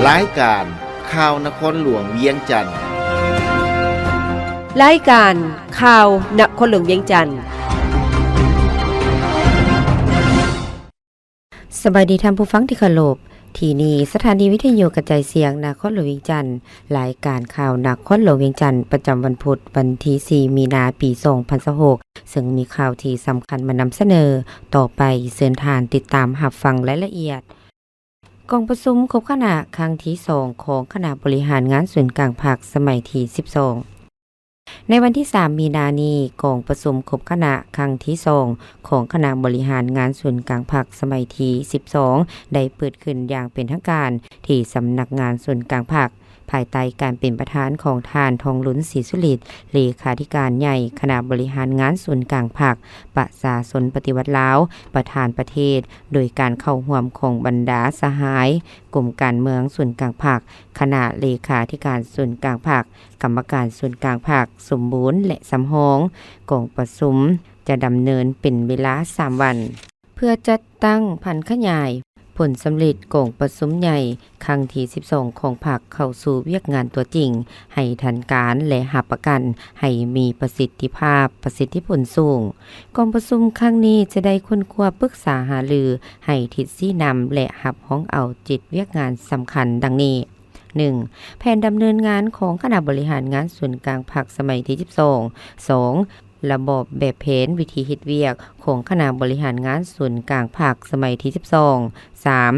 ລາຍການຂ່າວນະຄອນຫຼວງວຽງຈັນ. ລາຍການຂ່າວນະຄອນຫຼວງວຽງຈັນ. ສະບາຍດີທ່ານຜູ້ຟັງທີ່ເຄົາລົບ. ທີ່ນີ້ສະຖານີວິທະຍຸກະຈາຍສຽງນະຄອນຫຼວງວຽງຈັນ. ລາຍການຂ່າວນະຄອນຫຼວງວຽງຈັນ ປະຈຳວັນພຸດ ວັນທີສີ່ ມີນາ ປີສອງພັນຊາວຫົກ ເຊິ່ງມີຂ່າວທີ່ສຳຄັນມານຳສະເໜີ. ຕໍ່ໄປເຊີນທ່ານຕິດຕາມຮັບຟັງລາຍລະອຽດ. ກອງປະຊຸມຄົບຄະນະຄັ້ງທີສອງຂອງຄະນະບໍລິຫານງານສູນກາງພັກສະໄໝທີສິບສອງ. ໃນວັນທີສາມ ມີນານີ້, ກອງປະຊຸມຄົບຄະນະຄັ້ງທີສອງຂອງຄະນະບໍລິຫານງານສູນກາງພັກສະໄໝທີສິບສອງ ໄດ້ເປີດຂຶ້ນຢ່າງເປັນທາງການທີ່ສຳນັກງານສູນກາງພັກ, ພາຍໃຕ້ການເປັນປະທານຂອງທ່ານ ທອງລຸນ ສີສຸລິດ ເລຂາທິການໃຫຍ່ຄະນະບໍລິຫານງານສູນກາງພັກປະຊາຊົນປະຕິວັດລາວ ປະທານປະເທດ, ໂດຍການເຂົ້າຮ່ວມຂອງບັນດາສະຫາຍ ກົມການເມືອງສູນກາງພັກ, ຄະນະເລຂາທິການສູນກາງພັກ, ກຳມະການສູນກາງພັກສົມບູນ ແລະ ສຳຮອງ. ກອງປະຊຸມຈະດຳເນີນເປັນເວລາສາມວັນ ເພື່ອຈັດຕັ້ງຜັນຂະຫຍາຍຜົນສຳເລັດກອງປະຊຸມໃຫຍ່ຄັ້ງທີສິບສອງຂອງພັກເຂົ້າສູ່ວຽກງານຕົວຈິງ ໃຫ້ທັນການ ແລະ ຮັບປະກັນໃຫ້ມີປະສິດທິພາບ, ປະສິດທິຜົນສູງ. ກອງປະຊຸມຄັ້ງນີ້ຈະໄດ້ຄົ້ນຄວ້າ, ປຶກສາຫາລື, ໃຫ້ທິດຊີ້ນຳ ແລະ ຮັບຮອງເອົາເຈັດວຽກງານສຳຄັນດັ່ງນີ້. ໜຶ່ງ, ແຜນດຳເນີນງານຂອງຄະນະບໍລິຫານງານສູນກາງພັກສະໄໝທີສິບສອງ. ສອງ, ລະບອບແບບແຜນວິທີເຮັດວຽກຂອງຄະນະບໍລິຫານງານສູນກາງພັກສະໄໝທີສິບສອງ. ສາມ,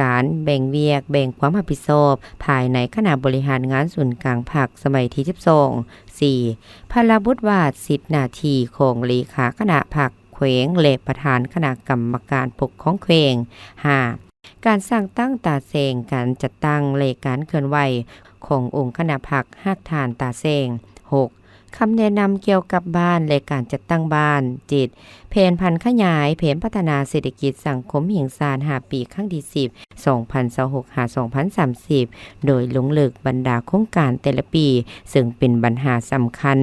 ການແບ່ງວຽກແບ່ງຄວາມຮັບຜິດຊອບພາຍໃນຄະນະບໍລິຫານງານສູນກາງພັກສະໄໝທີສິບສອງ. ສີ່, ພາລະບົດບາດສິດໜ້າທີ່ຂອງເລຂາຄະນະພັກແຂວງ ແລະ ປະທານຄະນະກຳມະການປົກຄອງແຂວງ. ຫ້າ, ການສ້າງຕັ້ງຕາແສງ, ການຈັດຕັ້ງ ແລະ ການເຄື່ອນໄຫວຂອງອົງຄະນະພັກຮາກຖານຕາແສງ. ຫົກ, ຄຳແນະນຳກ່ຽວກັບບ້ານ ແລະ ການຈັດຕັ້ງບ້ານ. ເຈັດ, ແຜນຜັນຂະຫຍາຍແຜນພັດທະນາເສດຖະກິດສັງຄົມແຫ່ງຊາດຫ້າປີ ຄັ້ງທີສິບ ສອງພັນຊາວຫົກ ຫາ ສອງພັນສາມສິບ ໂດຍລົງເລິກບັນດາໂຄງການແຕ່ລະປີ ເຊິ່ງເປັນບັນຫາສຳຄັນ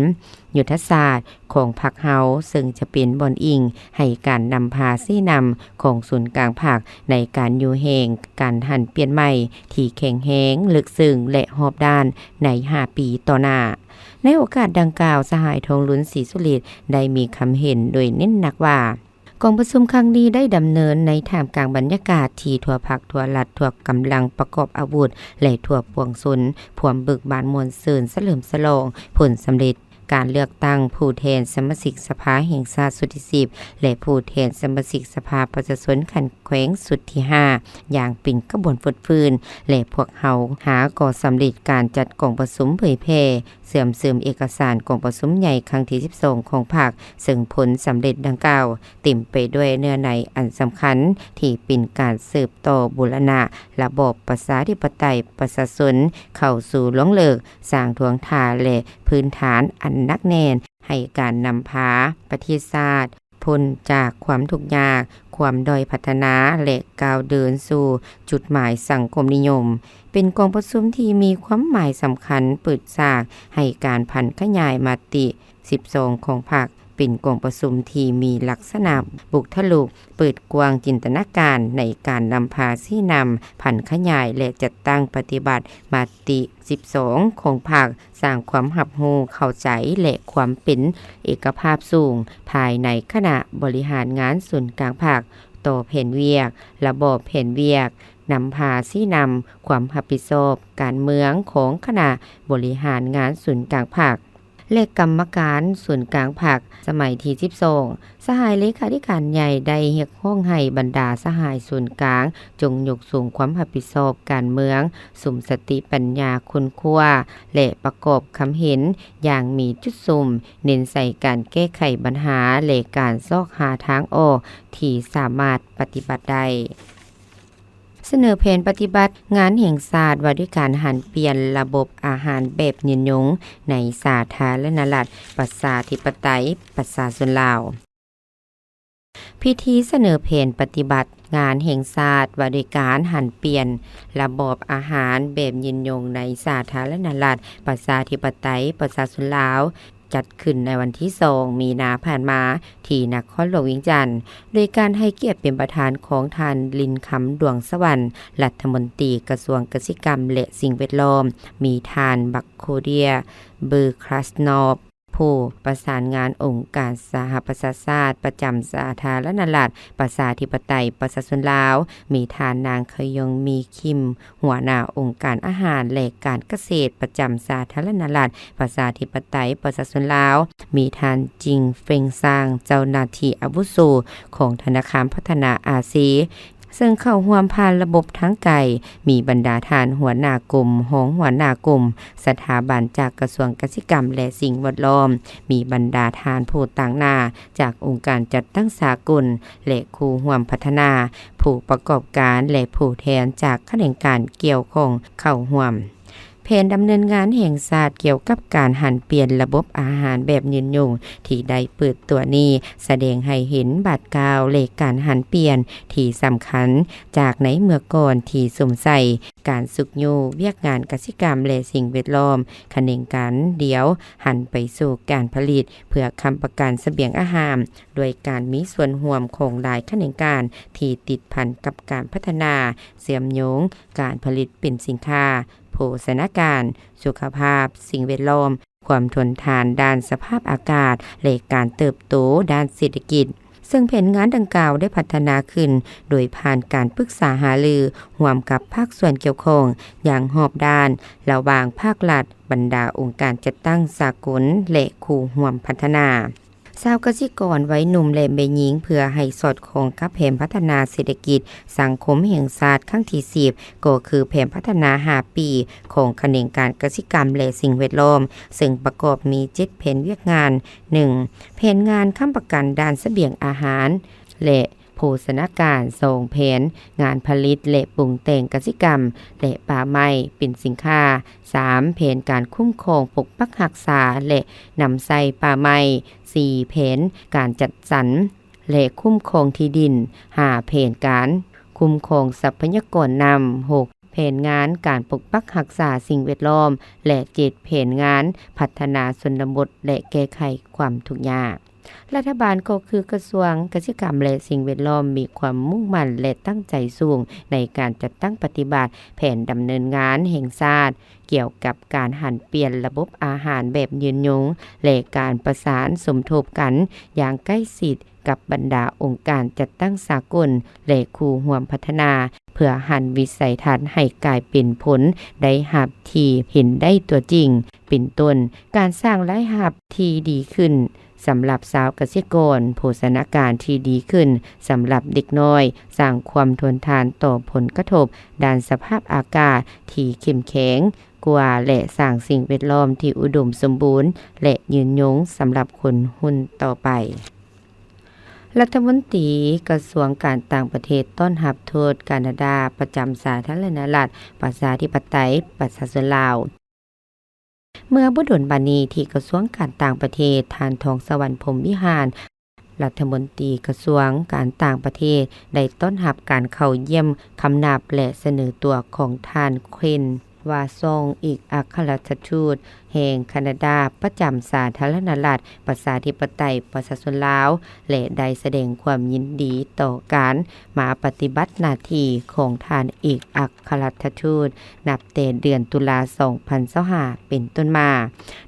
ຍຸດທະສາດຂອງພັກເຮົາ, ເຊິ່ງຈະເປັນບ່ອນອີງໃຫ້ການນຳພາຊີ້ນຳຂອງສູນກາງພັກ ໃນການຢູ່ແຫ່ງການຫັນປ່ຽນໃໝ່ທີ່ແຂງແຮງ, ເລິກເຊິ່ງ ແລະ ຮອບດ້ານໃນຫ້າປີຕໍ່ໜ້າ. ໃນໂອກາດດັ່ງກ່າວ, ສະຫາຍ ທອງລຸນ ສີສຸລິດ ໄດ້ມີຄຳເຫັນໂດຍເນັ້ນໜັກວ່າ, ກອງປະຊຸມຄັ້ງນີ້ໄດ້ດຳເນີນໃນທ່າມກາງບັນຍາກາດທີ່ທົ່ວພັກ, ທົ່ວລັດ, ທົ່ວກຳລັງປະກອບອາວຸດ ແລະ ທົ່ວປວງຊົນ ພວມເບີກບານມ່ວນຊື່ນສະເຫຼີມສະຫຼອງຜົນສຳເລັດ ການເລືອກຕັ້ງຜູ້ແທນສະມາຊິກສະພາແຫ່ງຊາດຊຸດທີສິບ ແລະ ຜູ້ແທນສະມາຊິກສະພາປະຊາຊົນຂັ້ນແຂວງຊຸດທີຫ້າ ຢ່າງເປັນຂະບວນຟົດຟື້ນ ແລະ ພວກເຮົາຫາກໍສຳເລັດການຈັດກອງປະຊຸມເຜີຍແຜ່ ເຊື່ອມເສີມເອກະສານກອງປະຊຸມໃຫຍ່ຄັ້ງທີສິບສອງຂອງພັກ, ເຊິ່ງຜົນສຳເລັດດັ່ງກ່າວເຕັມໄປດ້ວຍເນື້ອໃນອັນສຳຄັນ ທີ່ເປັນການສືບຕໍ່ບູລະນະລະບອບປະຊາທິປະໄຕປະຊາຊົນເຂົ້າສູ່ລວງເລິກ ສ້າງທວງທ່າ ແລະ ພື້ນຖານອັນໜັກແໜ້ນ ໃຫ້ການນຳພາປະເທດຊາດພົ້ນຈາກຄວາມທຸກຍາກ, ຄວາມດ້ອຍພັດທະນາ ແລະ ກ້າວເດີນສູ່ຈຸດໝາຍສັງຄົມນິຍົມ, ເປັນກອງປະຊຸມທີ່ມີຄວາມໝາຍສຳຄັນເປີດສາກໃຫ້ການຜັນຂະຫຍາຍມະຕິສິບສອງຂອງພັກ, ເປັນກອງປະຊຸມທີ່ມີລັກສະນະບຸກທະລຸ ເປີດກວ້າງຈິນຕະນາການໃນການນຳພາຊີ້ນຳ, ຜັນຂະຫຍາຍ ແລະ ຈັດຕັ້ງປະຕິບັດມະຕິສິບສອງຂອງພັກ, ສ້າງຄວາມຮັບຮູ້ເຂົ້າໃຈ ແລະ ຄວາມເປັນເອກະພາບສູງພາຍໃນຄະນະບໍລິຫານງານສູນກາງພັກ, ຕໍ່ແຜນວຽກ, ລະບອບແຜນວຽກ, ນຳພາຊີ້ນຳ, ຄວາມຮັບຜິດຊອບການເມືອງຂອງຄະນະບໍລິຫານງານສູນກາງພັກ ແລະ ກຳມະການສູນກາງພັກສະໄໝທີສິບສອງ. ສະຫາຍເລຂາທິການໃຫຍ່ໄດ້ຮຽກຮ້ອງໃຫ້ບັນດາສະຫາຍສູນກາງ ຈົ່ງຍົກສູງຄວາມຮັບຜິດຊອບການເມືອງ, ສຸມສະຕິປັນຍາຄົ້ນຄວ້າ ແລະ ປະກອບຄຳເຫັນຢ່າງມີຈຸດສຸມ, ເນັ້ນໃສ່ການແກ້ໄຂບັນຫາ ແລະ ການຊອກຫາທາງອອກທີ່ສາມາດປະຕິບັດໄດ້. ສະເໜີແຜນປະຕິບັດງານແຫ່ງຊາດວ່າດ້ວຍການຫັນປ່ຽນລະບົບອາຫານແບບຍືນຍົງໃນສາທາລະນະລັດ ປະຊາທິປະໄຕ ປະຊາຊົນລາວ. ພິທີສະເໜີແຜນປະຕິບັດງານແຫ່ງຊາດວ່າດ້ວຍການຫັນປ່ຽນລະບອບອາຫານແບບຍືນຍົງໃນສາທາລະນະລັດ ປະຊາທິປະໄຕ ປະຊາຊົນລາວ ຈັດຂຶ້ນໃນວັນທີສອງ ມີນາຜ່ານມາ ທີ່ນະຄອນຫຼວງວຽງຈັນ ໂດຍການໃຫ້ກຽດເປັນປະທານຂອງທ່ານ ລິນຄຳ ດວງສະຫວັນ ລັດຖະມົນຕີກະຊວງກະສິກຳ ແລະ ສິ່ງແວດລ້ອມ, ມີທ່ານ ບັກໂຄເດຍ ເບີຄຣາສນອບ ຜູ້ປະສານງານອົງການສະຫະປະຊາຊາດປະຈຳສາທາລະນະລັດ ປະຊາທິປະໄຕ ປະຊາຊົນລາວ, ມີທ່ານນາງ ຂະຢອງມີ ຄິມ ຫົວໜ້າອົງການອາຫານ ແລະ ການກະເສດປະຈຳສາທາລະນະລັດ ປະຊາທິປະໄຕ ປະຊາຊົນລາວ, ມີທ່ານ ຈິງ ເຟີງຊາງ ເຈົ້າໜ້າທີ່ອາວຸໂສຂອງທະນາຄານພັດທະນາອາຊີ ເຊິ່ງເຂົ້າຮ່ວມຜ່ານລະບົບທາງໄກ, ມີບັນດາທ່ານຫົວໜ້າກົມ, ຮອງຫົວໜ້າກົມ, ສະຖາບັນຈາກກະຊວງກະສິກຳ ແລະ ສິ່ງແວດລ້ອມ, ມີບັນດາທ່ານຜູ້ຕາງໜ້າຈາກອົງການຈັດຕັ້ງສາກົນ ແລະ ຄູ່ຮ່ວມພັດທະນາ, ຜູ້ປະກອບການ ແລະ ຜູ້ແທນຈາກຂະແໜງການກ່ຽວຂ້ອງເຂົ້າຮ່ວມ. ແຜນດຳເນີນງານແຫ່ງຊາດກ່ຽວກັບການຫັນປ່ຽນລະບົບອາຫານແບບຍືນຍົງທີ່ໄດ້ເປີດຕົວນີ້ ສະແດງໃຫ້ເຫັນບາດກ້າວ ແລະ ການຫັນປ່ຽນທີ່ສຳຄັນຈາກໃນເມື່ອກ່ອນທີ່ສຸມໃສ່ການຊຸກຍູ້ວຽກງານກະສິກຳ ແລະ ສິ່ງແວດລ້ອມ, ຂະແໜງການດຽວຫັນໄປສູ່ການຜະລິດເພື່ອຄ້ຳປະກັນສະບຽງອາຫານ ດ້ວຍການມີສ່ວນຮ່ວມຂອງຫຼາຍຂະແໜງການທີ່ຕິດພັນກັບການພັດທະນາ, ເຊື່ອມໂຍງການຜະລິດເປັນສິນຄ້າ, ໂພຊະນາການ, ສຸຂະພາບ, ສິ່ງແວດລ້ອມ, ຄວາມທົນທານດ້ານສະພາບອາກາດ ແລະ ການເຕີບໂຕດ້ານເສດຖະກິດ. ເຊິ່ງແຜນງານດັ່ງກ່າວໄດ້ພັດທະນາຂຶ້ນໂດຍຜ່ານການປຶກສາຫາລືຮ່ວມກັບພາກສ່ວນກ່ຽວຂ້ອງຢ່າງຮອບດ້ານ ລະຫວ່າງພາກລັດ, ບັນດາອົງການຈັດຕັ້ງສາກົນ ແລະ ຄູ່ຮ່ວມພັດທະນາ. ຊາວກະສິກອນວັຍໜຸ່ມ ແລະ ແມ່ຍິງ ເພື່ອໃຫ້ສອດຄ່ອງກັບແຜນພັດທະນາເສດຖະກິດສັງຄົມແຫ່ງຊາດຄັ້ງທີສິບ ກໍຄືແຜນພັດທະນາຫ້າປີຂອງຂະແໜງການກະສິກຳ ແລະ ສິ່ງແວດລ້ອມ, ເຊິ່ງປະກອບມີເຈັດແຜນວຽກງານ, ໜຶ່ງ ແຜນງານຄ້ຳປະກັນດ້ານສະບຽງອາຫານ ແລະ ໂພຊະນາການ, ສອງ ແຜນງານຜະລິດ ແລະ ປຸງແຕ່ງກະສິກຳ ແລະ ປ່າໄມ້ເປັນສິນຄ້າ, ສາມ ແຜນການຄຸ້ມຄອງປົກປັກຮັກສາ ແລະ ນຳໃຊ້ປ່າໄມ້, ສີ່ ແຜນການຈັດສັນ ແລະ ຄຸ້ມຄອງທີ່ດິນ, ຫ້າ ແຜນການຄຸ້ມຄອງຊັບພະຍາກອນນ້ຳ, ຫົກ ແຜນງານການປົກປັກຮັກສາສິ່ງແວດລ້ອມ ແລະ ເຈັດ ແຜນງານພັດທະນາຊົນນະບົດ ແລະ ແກ້ໄຂຄວາມທຸກຍາກ. ລັດຖະບານກໍຄືກະຊວງກະສິກຳ ແລະ ສິ່ງແວດລ້ອມ ມີຄວາມມຸ່ງໝັ້ນ ແລະ ຕັ້ງໃຈສູງໃນການຈັດຕັ້ງປະຕິບັດແຜນດຳເນີນງານແຫ່ງຊາດ ກ່ຽວກັບການຫັນປ່ຽນລະບົບອາຫານແບບຍືນຍົງ ແລະ ການປະສານສົມທົບກັນຢ່າງໃກ້ຊິດກັບບັນດາອົງການຈັດຕັ້ງສາກົນ ແລະ ຄູ່ຮ່ວມພັດທະນາ ເພື່ອຫັນວິໄສທັດໃຫ້ກາຍເປັນຜົນໄດ້ຮັບທີ່ເຫັນໄດ້ຕົວຈິງ, ເປັນຕົ້ນ ການສ້າງລາຍຮັບທີ່ດີຂຶ້ນສຳລັບຊາວກະສິກອນ, ໂພຊະນາການທີ່ດີຂຶ້ນສຳລັບເດັກນ້ອຍ, ສ້າງຄວາມທົນທານຕໍ່ຜົນກະທົບດ້ານສະພາບອາກາດທີ່ເຂັ້ມແຂງກວ່າ ແລະ ສ້າງສິ່ງແວດລ້ອມທີ່ອຸດົມສົມບູນ ແລະ ຍືນຍົງສຳລັບຄົນຮຸ່ນຕໍ່ໄປ. ລັດຖະມົນຕີກະຊວງການຕ່າງປະເທດຕ້ອນຮັບທູດການາດາປະຈຳສາທາລະນະລັດ ປະຊາທິປະໄຕ ປະຊາຊົນລາວ. ເມື່ອບໍ່ດົນມານີ້ ທີ່ກະຊວງການຕ່າງປະເທດ, ທ່ານ ທອງສະຫວັນ ພົມວິຫານ ລັດຖະມົນຕີກະຊວງການຕ່າງປະເທດ ໄດ້ຕ້ອນຮັບການເຂົ້າຢ້ຽມຄຳນັບ ແລະ ສະເໜີຕົວຂອງທ່ານ ເຄຣນ ວາຊອງ ເອກອັກຄະລັດຖະທູດແຫ່ງການາດາປະຈຳສາທາລະນະລັດ ປະຊາທິປະໄຕ ປະຊາຊົນລາວ ແລະ ໄດ້ສະແດງຄວາມຍິນດີຕໍ່ການມາປະຕິບັດໜ້າທີ່ຂອງທ່ານເອກອັກຄະລັດຖະທູດ ນັບແຕ່ເດືອນຕຸລາ ສອງພັນຊາວຫ້າ ເປັນຕົ້ນມາ.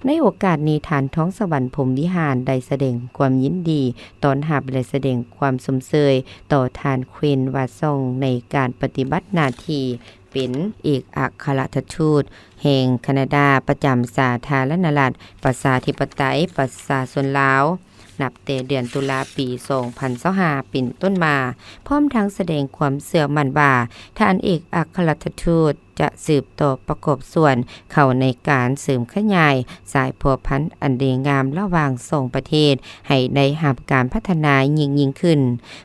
ໃນໂອກາດນີ້, ທ່ານ ທອງສະຫວັນ ພົມວິຫານ ໄດ້ສະແດງຄວາມຍິນດີຕ້ອນຮັບ ແລະ ສະແດງຄວາມຊົມເຊີຍຕໍ່ທ່ານ ເຄຣນ ວາຊອງ ໃນການປະຕິບັດໜ້າທີ່ ເປັນເອກອັກຄະລັດຖະທູດແຫ່ງການາດາປະຈຳສາທາລະນະລັດ ປະຊາທິປະໄຕ ປະຊາຊົນລາວ ນັບແຕ່ເດືອນຕຸລາ ປີສອງພັນຊາວຫ້າ ເປັນຕົ້ນມາ, ພ້ອມທັງສະແດງຄວາມເຊື່ອໝັ້ນວ່າ ທ່ານເອກອັກຄະລັດຖະທູດຈະສືບຕໍ່ປະກອບສ່ວນເຂົ້າໃນການເສີມຂະຫຍາຍສາຍພົວພັນອັນດີງາມລະຫວ່າງສອງປະເທດ ໃຫ້ໄດ້ຮັບການພັດທະນາຍິ່ງໆຂຶ້ນ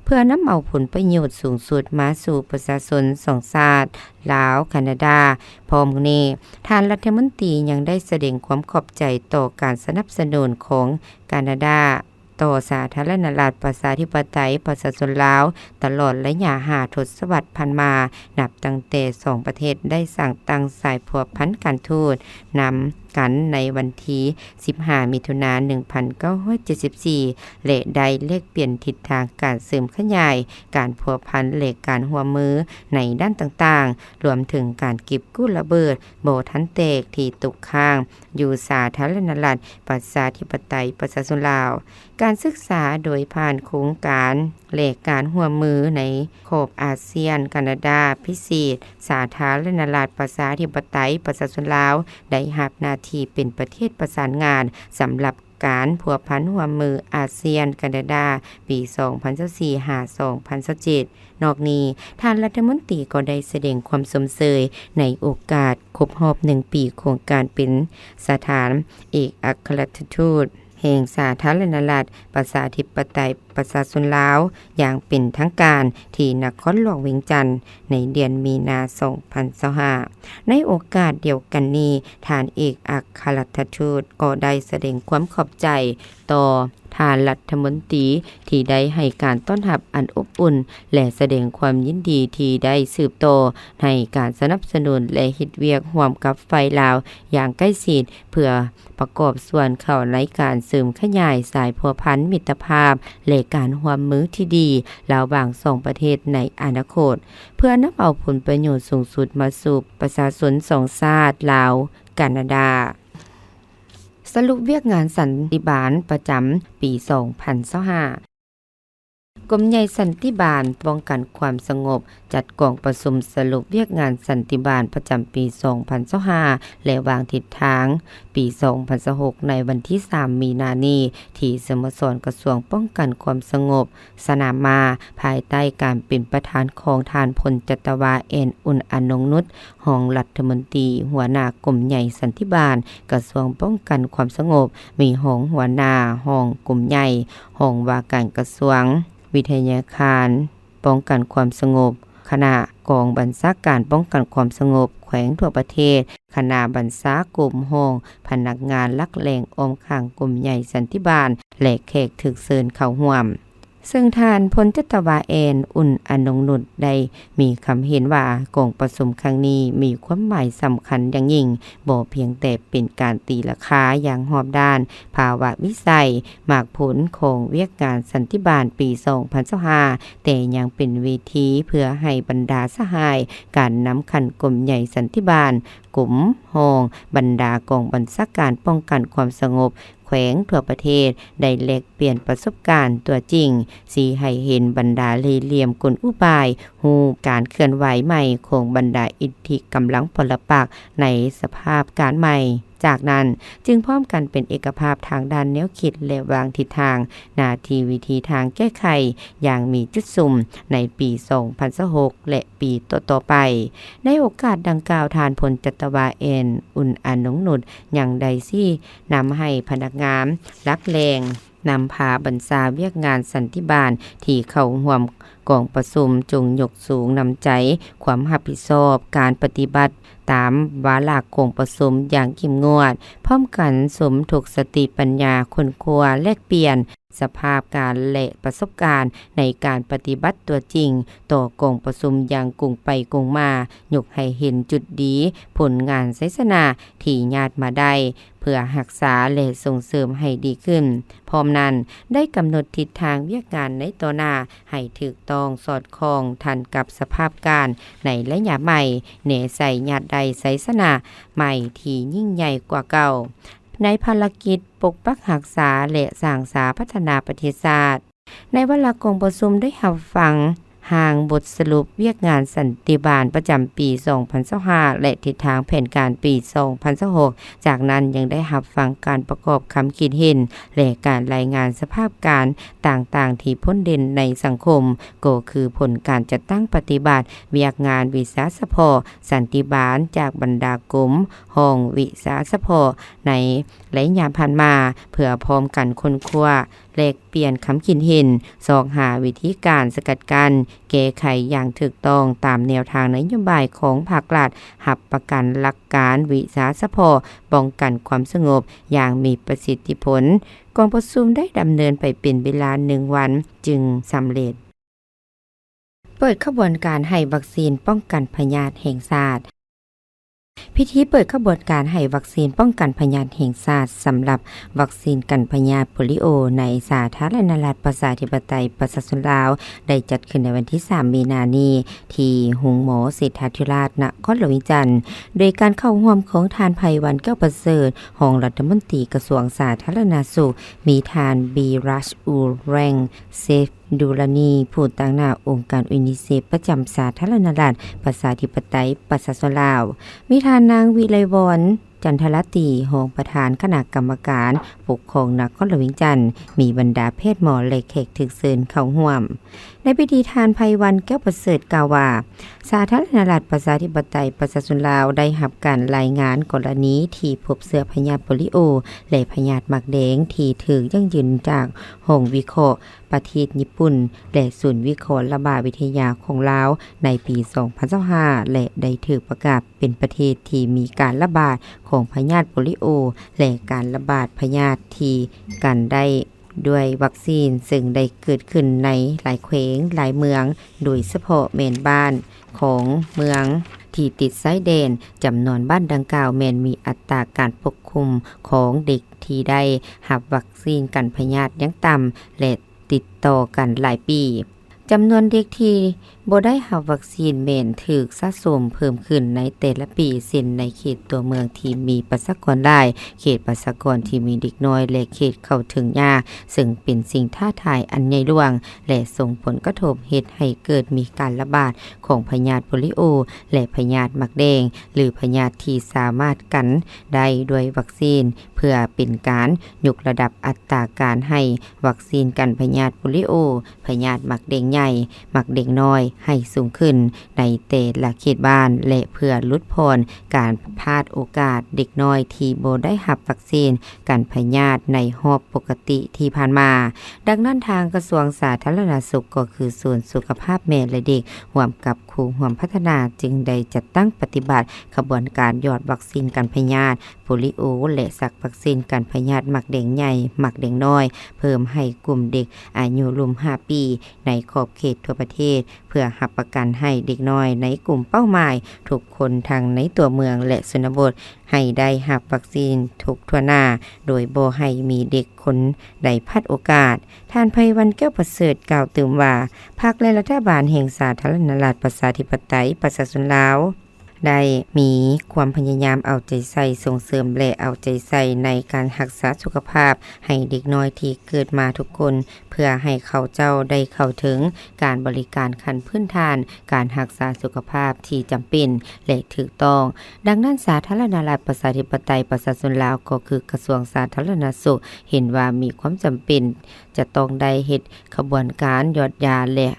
ເພື່ອນຳເອົາຜົນປະໂຫຍດສູງສຸດມາສູ່ປະຊາຊົນສອງຊາດ ລາວ-ການາດາ. ພ້ອມນີ້, ທ່ານລັດຖະມົນຕີຍັງໄດ້ສະແດງຄວາມຂອບໃຈຕໍ່ການສະໜັບສະໜູນຂອງການາດາຕໍ່ສາທາລະນະລັດ ປະຊາທິປະໄຕ ປະຊາຊົນລາວ ຕະຫຼອດໄລຍະຫ້າທົດສະວັດຜ່ານມາ, ນັບຕັ້ງແຕ່ສອງປະເທດໄດ້ສ້າງຕັ້ງສາຍພົວພັນການທູດ, ນຳ ກັນໃນວັນທີສິບຫ້າ ມິຖຸນາ ໜຶ່ງພັນເກົ້າຮ້ອຍເຈັດສິບສີ່ ແລະ ໄດ້ແລກປ່ຽນທິດທາງການເສີມຂະຫຍາຍການພົວພັນ ແລະ ການຮ່ວມມືໃນດ້ານຕ່າງໆ, ລວມເຖິງການເກັບກູ້ລະເບີດບໍ່ທັນແຕກທີ່ຕົກຄ້າງຢູ່ສາທາລະນະລັດ ປະຊາທິປະໄຕ ປະຊາຊົນລາວ, ການສຶກສາໂດຍຜ່ານໂຄງການ ແລະ ການຮ່ວມມືໃນຂອບອາຊຽນ ການາດາພິເສດ ສາທາລະນະລັດ ປະຊາທິປະໄຕ ປະຊາຊົນລາວ ໄດ້ຮັບໜ້າທີ່ເປັນປະເທດປະສານງານສຳລັບການພົວພັນຮ່ວມມືອາຊຽນ ການາດາ ປີສອງພັນຊາວສີ່ ຫາ ສອງພັນຊາວເຈັດ. ນອກນີ້, ທ່ານລັດຖະມົນຕີກໍໄດ້ສະແດງຄວາມຊົມເຊີຍໃນໂອກາດຄົບຮອບໜຶ່ງປີຂອງການເປັນສະຖານເອກອັກຄະລັດຖະທູດ ແຫ່ງສາທາລະນະລັດ ປະຊາທິປະໄຕ ປະຊາຊົນລາວ ຢ່າງເປັນທາງການທີ່ນະຄອນຫຼວງວຽງຈັນ ໃນເດືອນມີນາ ສອງພັນຊາວຫ້າ. ໃນໂອກາດດຽວກັນນີ້, ທ່ານເອກອັກຄະລັດຖະທູດກໍໄດ້ສະແດງຄວາມຂອບໃຈຕໍ່ທ່ານລັດຖະມົນຕີ ທີ່ໄດ້ໃຫ້ການຕ້ອນຮັບອັນອົບອຸ່ນ ແລະ ສະແດງຄວາມຍິນດີທີ່ໄດ້ສືບຕໍ່ໃຫ້ການສະໜັບສະໜູນ ແລະ ເຮັດວຽກຮ່ວມກັບຝ່າຍລາວຢ່າງໃກ້ຊິດ ເພື່ອ ປະກອບສ່ວນເຂົ້າໃນການເສີມຂະຫຍາຍສາຍພົວພັນມິດຕະພາບ ແລະ ການຮ່ວມມືທີ່ດີລະຫວ່າງສອງປະເທດໃນອະນາຄົດ ເພື່ອນຳເອົາຜົນປະໂຫຍດສູງສຸດມາສູ່ປະຊາຊົນສອງຊາດ ລາວ-ການາດາ. ສະຫຼຸບວຽກງານສັນຕິບານປະຈຳປີສອງພັນຊາວຫ້າ. ກົມໃຫຍ່ສັນຕິບານປ້ອງກັນຄວາມສະຫງົບ ຈັດກອງປະຊຸມສະຫຼຸບວຽກງານສັນຕິບານປະຈຳປີສອງພັນຊາວຫ້າ ແລະ ວາງທິດທາງປີສອງພັນຊາວຫົກ ໃນວັນທີສາມ ມີນານີ້ ທີ່ສະໂມສອນກະຊວງປ້ອງກັນຄວາມສະຫງົບ ສະໜາມມາ ພາຍໃຕ້ການເປັນປະທານຂອງທ່ານ ພົນຈັດຕະວາ ແອນ ອຸ່ນອະນົງນຸດ ຮອງລັດຖະມົນຕີ, ຫົວໜ້າກົມໃຫຍ່ສັນຕິບານ ກະຊວງປ້ອງກັນຄວາມສະຫງົບ, ມີຮອງຫົວໜ້າຫ້ອງກົມໃຫຍ່, ຫ້ອງວ່າການກະຊວງ, ວິທະຍາຄານປ້ອງກັນຄວາມສະຫງົບ, ຄະນະກອງບັນຊາການປ້ອງກັນຄວາມສະຫງົບແຂວງທົ່ວປະເທດ, ຄະນະບັນຊາກົມ, ຫ້ອງພະນັກງານຫຼັກແຫຼ່ງອ້ອມຂ້າງກົມໃຫຍ່ສັນຕິບານ ແລະ ແຂກຖືກເຊີນເຂົ້າຮ່ວມ. ເຊິ່ງທ່ານ ພົນຈັດຕະວາ ແອນ ອຸ່ນອະນົງນຸດ ໄດ້ມີຄຳເຫັນວ່າ ກອງປະຊຸມຄັ້ງນີ້ມີຄວາມໝາຍສຳຄັນຢ່າງຍິ່ງ, ບໍ່ພຽງແຕ່ເປັນການຕີລາຄາຢ່າງຮອບດ້ານພາວະວິໄສ, ໝາກຜົນຂອງວຽກງານສັນຕິບານປີສອງພັນຊາວຫ້າ ແຕ່ຍັງເປັນເວທີເພື່ອໃຫ້ບັນດາສະຫາຍການນຳຂັ້ນກົມໃຫຍ່ສັນຕິບານ, ກົມ, ຫ້ອງ, ບັນດາກອງບັນຊາການປ້ອງກັນຄວາມສະຫງົບ ແຂວງທົ່ວປະເທດ ໄດ້ແລກປ່ຽນປະສົບການຕົວຈິງ, ຊີ້ໃຫ້ເຫັນບັນດາເລ່ຫຼ່ຽມກົນອຸບາຍ, ຮູບການເຄື່ອນໄຫວໃໝ່ຂອງບັນດາອິດທິກຳລັງປໍລະປັກໃນສະພາບການໃໝ່. ຈາກນັ້ນ, ຈຶ່ງພ້ອມກັນເປັນເອກະພາບທາງດ້ານແນວຄິດ ແລະ ວາງທິດທາງ, ໜ້າທີ່, ວິທີທາງແກ້ໄຂຢ່າງມີຈຸດສຸມໃນປີສອງພັນຊາວຫົກ ແລະ ປີຕໍ່ໆໄປ. ໃນໂອກາດດັ່ງກ່າວ, ທ່ານ ພົນຈັດຕະວາ ແອນ ອຸ່ນອະນົງນຸດ ຍັງໄດ້ຊີ້ນຳໃຫ້ພະນັກງານຫຼັກແຫຼ່ງນຳພາບັນຊາວຽກງານສັນຕິບານທີ່ເຂົ້າຮ່ວມກອງປະຊຸມ ຈົ່ງຍົກສູງນ້ຳໃຈຄວາມຮັບຜິດຊອບ, ການປະຕິບັດຕາມວາລະກອງປະຊຸມຢ່າງເຂັ້ມງວດ, ພ້ອມກັນສົມທົບສະຕິປັນຍາ, ຄົ້ນຄວ້າແລກປ່ຽນ ສະພາບການ ແລະ ປະສົບການໃນການປະຕິບັດຕົວຈິງຕໍ່ກອງປະຊຸມຢ່າງກົງໄປກົງມາ, ຍົກໃຫ້ເຫັນຈຸດດີ, ຜົນງານ, ໄຊຊະນະທີ່ຍາດມາໄດ້ ເພື່ອຮັກສາ ແລະ ສົ່ງເສີມໃຫ້ດີຂຶ້ນ. ພ້ອມນັ້ນ, ໄດ້ກຳນົດທິດທາງວຽກງານໃນຕໍ່ໜ້າໃຫ້ຖືກຕ້ອງ, ສອດຄ່ອງ, ທັນກັບສະພາບການໃນໄລຍະໃໝ່, ແນໃສ່ຍາດໄດ້ໄຊຊະນະໃໝ່ທີ່ຍິ່ງໃຫຍ່ກວ່າເກົ່າ. ໃນພາລະກິດປົກປັກຮັກສາ ແລະ ສ້າງສາພັດທະນາປະເທດຊາດ. ໃນວາລະກອງປະຊຸມໄດ້ຮັບຟັງຮ່າງບົດສະຫຼຸບວຽກງານສັນຕິບານປະຈຳປີສອງພັນຊາວຫ້າ ແລະ ທິດທາງແຜນການປີສອງພັນຊາວຫົກ. ຈາກນັ້ນຍັງໄດ້ຮັບຟັງການປະກອບຄຳຄິດເຫັນ ແລະ ການລາຍງານສະພາບການຕ່າງໆທີ່ພົ້ນເດັ່ນໃນສັງຄົມ, ກໍຄືຜົນການຈັດຕັ້ງປະຕິບັດວຽກງານວິຊາສະເພາະສັນຕິບານຈາກບັນດາກົມ, ຫ້ອງ, ວິຊາສະເພາະໃນໄລຍະຜ່ານມາ ເພື່ອພ້ອມກັນຄົ້ນຄວ້າ ແລກປ່ຽນຄຳຄິດເຫັນ, ຊອກຫາວິທີການສະກັດກັ້ນ, ແກ້ໄຂຢ່າງຖືກຕ້ອງຕາມແນວທາງນະໂຍບາຍຂອງພາກລັດ, ຮັບປະກັນຫຼັກການວິຊາສະເພາະປ້ອງກັນຄວາມສະຫງົບຢ່າງມີປະສິດທິຜົນ. ກອງປະຊຸມໄດ້ດຳເນີນໄປເປັນເວລາໜຶ່ງວັນຈຶ່ງສຳເລັດ. ເປີດຂະບວນການໃຫ້ວັກຊີນປ້ອງກັນພະຍາດແຫ່ງຊາດ. ພິທີເປີດຂະບວນການໃຫ້ວັກຊີນປ້ອງກັນພະຍາດແຫ່ງຊາດ ສຳລັບວັກຊີນກັນພະຍາດໂປລິໂອ ໃນສາທາລະນະລັດປະຊາທິປະໄຕປະຊາຊົນລາວ ໄດ້ຈັດຂຶ້ນໃນວັນທີສາມ ມີນານີ້ ທີ່ໂຮງໝໍເສດຖາທິຣາດ ນະຄອນຫຼວງວຽງຈັນ ໂດຍການເຂົ້າຮ່ວມຂອງທ່ານ ໄພວັນ ແກ້ວປະເສີດ ຮອງລັດຖະມົນຕີກະຊວງສາທາລະນະສຸກ, ມີທ່ານ ບີຣັດ ອູແຣງ ເຊຟ ດູລານີ ຜູ້ຕາງໜ້າອົງການຢູນິເຊຟປະຈຳສາທາລະນະລັດປະຊາທິປະໄຕປະຊາຊົນລາວ, ມີທ່ານນາງ ວິໄລວອນ ຈັນທະລາຕີ ຮອງປະທານຄະນະກຳມະການປົກຄອງນະຄອນຫຼວງວຽງຈັນ, ມີບັນດາແພດໝໍ ແລະ ແຂກຖືກເຊີນເຂົ້າຮ່ວມ. ໃນພິທີ ທ່ານ ໄພວັນ ແກ້ວປະເສີດ ກ່າວວ່າ ສາທາລະນະລັດປະຊາທິປະໄຕປະຊາຊົນລາວ ໄດ້ຮັບການລາຍງານກໍລະນີທີ່ພົບເຊື້ອພະຍາດໂປລິໂອ ແລະ ພະຍາດໝາກແດງ ທີ່ຖືກຢັ້ງຢືນຈາກຫ້ອງວິເຄາະ ປະເທດຍີ່ປຸ່ນ ແລະ ສູນວິເຄາະລະບາດວິທະຍາຂອງລາວ ໃນປີສອງພັນຊາວຫ້າ ແລະ ໄດ້ຖືກປະກາດເປັນປະເທດທີ່ມີການລະບາດຂອງພະຍາດໂປລິໂອ ແລະ ການລະບາດພະຍາດທີ່ກັນໄດ້ດ້ວຍວັກຊີນ, ເຊິ່ງໄດ້ເກີດຂຶ້ນໃນຫຼາຍແຂວງ, ຫຼາຍເມືອງ, ໂດຍສະເພາະແມ່ນບ້ານຂອງເມືອງທີ່ຕິດຊາຍແດນ. ຈຳນວນບ້ານດັ່ງກ່າວແມ່ນມີອັດຕາການປົກຄຸມຂອງເດັກທີ່ໄດ້ຮັບວັກຊີນກັນພະຍາດຍັງຕ່ຳ ແລະ ຕິດຕໍ່ກັນຫຼາຍປີ. ຈຳນວນເດັກທີ່ບໍ່ໄດ້ຮັບວັກຊີນແມ່ນຖືກສະສົມເພີ່ມຂຶ້ນໃນແຕ່ລະປີ ເຊັ່ນ ໃນເຂດຕົວເມືອງທີ່ມີປະຊາກອນຫຼາຍ, ເຂດປະຊາກອນທີ່ມີເດັກນ້ອຍ ແລະ ເຂດເຂົ້າເຖິງຍາກ, ເຊິ່ງເປັນສິ່ງທ້າທາຍອັນໃຫຍ່ຫຼວງ ແລະ ສົ່ງຜົນກະທົບເຮັດໃຫ້ເກີດມີການລະບາດຂອງພະຍາດໂປລິໂອ ແລະ ພະຍາດໝາກແດງ ຫຼື ພະຍາດທີ່ສາມາດກັນໄດ້ດ້ວຍວັກຊີນ, ເພື່ອເປັນການຍົກລະດັບອັດຕາການໃຫ້ວັກຊີນກັນພະຍາດໂປລິໂອ, ພະຍາດໝາກແດງໃຫຍ່, ໝາກແດງນ້ອຍໃຫ້ສູງຂຶ້ນໃນແຕ່ລະເຂດບ້ານ ແລະ ເພື່ອຫຼຸດຜ່ອນການພາດໂອກາດເດັກນ້ອຍທີ່ບໍ່ໄດ້ຮັບວັກຊີນກັນພະຍາດໃນຮອບປົກກະຕິທີ່ຜ່ານມາ. ດັ່ງນັ້ນ, ທາງກະຊວງສາທາລະນະສຸກ ກໍຄືສູນສຸຂະພາບແມ່ ແລະ ເດັກ ຮ່ວມກັບຄູ່ຮ່ວມພັດທະນາ ຈຶ່ງໄດ້ຈັດຕັ້ງປະຕິບັດຂະບວນການຢອດວັກຊີນກັນພະຍາດໂປລິໂອ ແລະ ສັກວັກຊີນກັນພະຍາດໝາກແດງໃຫຍ່, ໝາກແດງນ້ອຍ ເພີ່ມໃຫ້ກຸ່ມເດັກອາຍຸລຸ່ມຫ້າປີ ໃນຂອບເຂດທົ່ວປະເທດ, ເພື່ອຮັບປະກັນໃຫ້ເດັກນ້ອຍໃນກຸ່ມເປົ້າໝາຍທຸກຄົນ ທັງໃນຕົວເມືອງ ແລະ ຊົນນະບົດ ໃຫ້ໄດ້ຮັບວັກຊີນທຸກທົ່ວໜ້າ, ໂດຍບໍ່ໃຫ້ມີເດັກຄົນໃດພາດໂອກາດ. ທ່ານ ໄພວັນ ແກ້ວປະເສີດ ກ່າວຕື່ມວ່າ ພັກ ແລະ ລັດຖະບານແຫ່ງສາທາລະນະລັດປະຊາທິປະໄຕປະຊາຊົນລາວ ໄດ້ມີຄວາມພະຍາຍາມເອົາໃຈໃສ່ສົ່ງເສີມ ແລະ ເອົາໃຈໃສ່ໃນການຮັກສາສຸຂະພາບໃຫ້ເດັກນ້ອຍທີ່ເກີດມາທຸກຄົນ, ເພື່ອໃຫ້ເຂົາເຈົ້າໄດ້ເຂົ້າເຖິງການບໍລິການຂັ້ນພື້ນຖານ, ການຮັກສາສຸຂະພາບທີ່ຈຳເປັນ ແລະ ຖືກຕ້ອງ. ດັ່ງນັ້ນ, ສາທາລະນະລັດປະຊາທິປະໄຕປະຊາຊົນລາວ ກໍຄືກະຊວງສາທາລະນະສຸກ ເຫັນວ່າມີຄວາມຈຳເປັນຈະຕ້ອງໄດ້ເຮັດຂະບວນການຢອດຢາ ແລະ